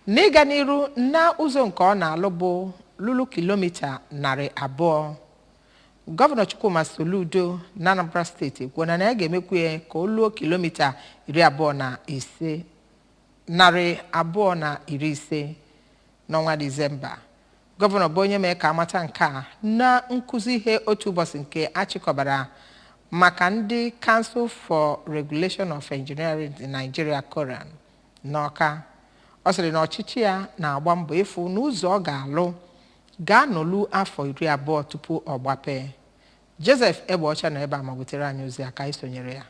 N'ịga n'iru na ụzọ nke ọ na-alụ bụ lulu kilomita 200, Gọvanọ Chukwuma Soludo na Anambra Steeti ekwuona na ya ga-emekwu ya ka o luo kilomita 25, 250 n'ọnwa Disemba. Gọvanọ bụ onye mee ka amata nke a na nkụzi ihe otu ụbọchị nke achịkọbara maka ndị Council for Regulation of Engineering in Nigeria, COREN, n'Ọka. Ọ sịrị na ọchịchị ya na-agba mbọ ịfụ n'ụzọ ọ ga-alụ ga-anọlu afọ 20 tupu ọ gbapee. Joseph Egbeọcha nọ ebe a ma butere anyị ozi aka anyị sonyere ya.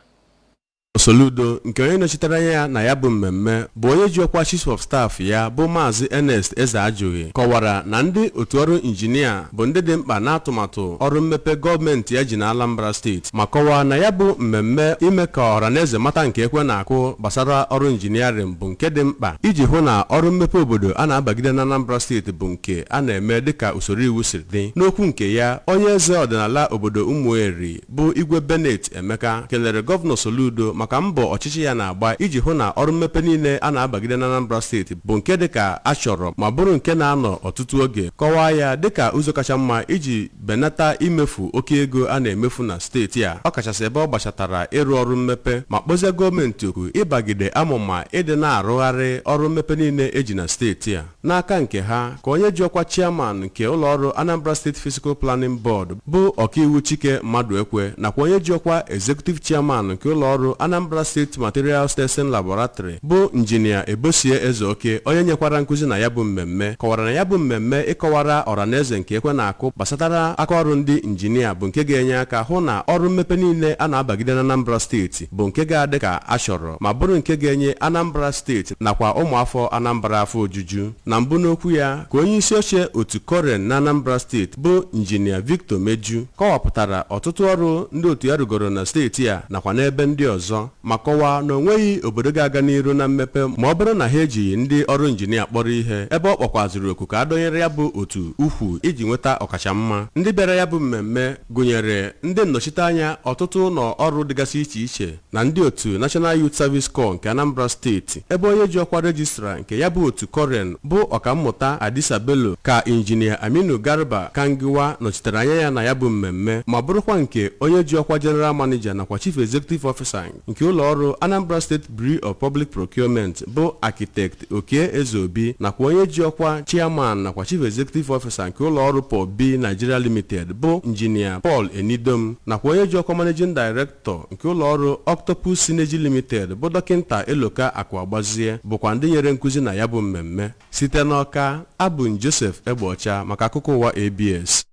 Soludo, nke onye nọchitere anya ya na ya bụ mmemme bụ onye ji ọkwa Chief of Staff ya, bụ Maazị Ernest Ezeajughi, kọwara na ndị otu ọrụ injinia bụ ndị dị mkpa n'atụmatụ ọrụ mmepe gọọmenti ya ji na Anambra Steeti, ma kọwaa na ya bụ mmemme ime ka ọhaneze mata nke ekwe na-akụ gbasara ọrụ engineering bụ nke dị mkpa iji hụ na ọrụ mmepe obodo a na-abagide na Anambra Steeti bụ nke a na-eme dịka usoro iwu siri dị. N'okwu nke ya, onye eze ọdịnala obodo Ụmụeri, bụ Igwe Bennett Emeka, kelere Gọvanọ Soludo maka mbọ ọchịchị ya na-agba iji hụ na ọrụ mmepe niile a na-abagide na Anambra Steeti bụ nke dịka a chọrọ ma bụrụ nke na-anọ ọtụtụ oge, kọwaa ya dịka ụzọ kacha mma iji benata imefu oke ego a na-emefu na steeti a, ọkachasị ebe ọ gbasatara ịrụ ọrụ mmepe, ma kpọzie gọọmenti oku ịbagide amụma ịdị na-arụgharị ọrụ mmepe niile eji na steeti a. N'aka nke ha, ka onye ji ọkwa chairman nke ụlọọrụ Anambra State Physical Planning Board, bụ Ọkaiwu Chike Mmadụekwe, nakwa onye ji ọkwa executive chairman nke ụlọọrụ Anambra State Materials Testing Laboratory, bụ Injinia Ebosie Ezeoke, onye nyekwara nkụzi na ya bụ mmemme, kọwara na ya bụ mmemme ịkọwara ọhaneze nke ekwe na-akụ gbasatara akaọrụ ndị injinia bụ nke ga-enye aka hụ na ọrụ mmepe niile a na-abagide na Anambra Steeti bụ nke ga-adị ka a chọrọ ma bụrụ nke ga-enye Anambra Steeti nakwa ụmụafọ Anambra afọ ojuju. Na mbụ n'okwu ya, ka onye isi oche otu COREN na Anambra Steeti, bụ Injinia Victor Meju, kọwapụtara ọtụtụ ọrụ ndị otu ya rugoro na steeti a nakwa n'ebe ndị ọzọ, ma kọwaa na onweghị obodo ga-aga n'iru na mmepe ma ọ bụrụ na ha ejighị ndị ọrụ injinia kpọrọ ihe, ebe ọ kpọkwaziri oku ka a dọnyere ya bụ otu ukwu iji nweta ọkachamma. Ndị bịara ya bụ mmemme gụnyere ndị nnọchiteanya ọtụtụ ụlọ ọrụ dịgasị iche iche na ndị otu National Youth Service Corps nke Anambra Steeti, ebe onye ji ọkwa registrar nke ya bụ otu COREN, bụ Ọkammụta Adisa Bello, ka Injinia Aminu Garba Kangiwa nọchitere anya ya na ya bụ mmemme, ma bụrụkwa nke onye ji ọkwa general manager nakwa chief executive officer nke ụlọ ọrụ Anambra State Bureau of Public Procurement, bụ Architect Oke Ezeobi, nakwa onye ji ọkwa chairman nakwa chief executive officer nke ụlọ ọrụ Paul B Nigeria Limited, bụ Injinia Paul Enidom, nakwa onye ji ọkwa managing director nke ụlọ ọrụ Octopus Synergy Limited, bụ Dọkịnta Eloka Akụagbazie, bụkwa ndị nyere nkụzi na ya bụ mmemme. Site n'Ọka, abụ m Joseph Egbeọcha maka akụkọ ụwa ABS.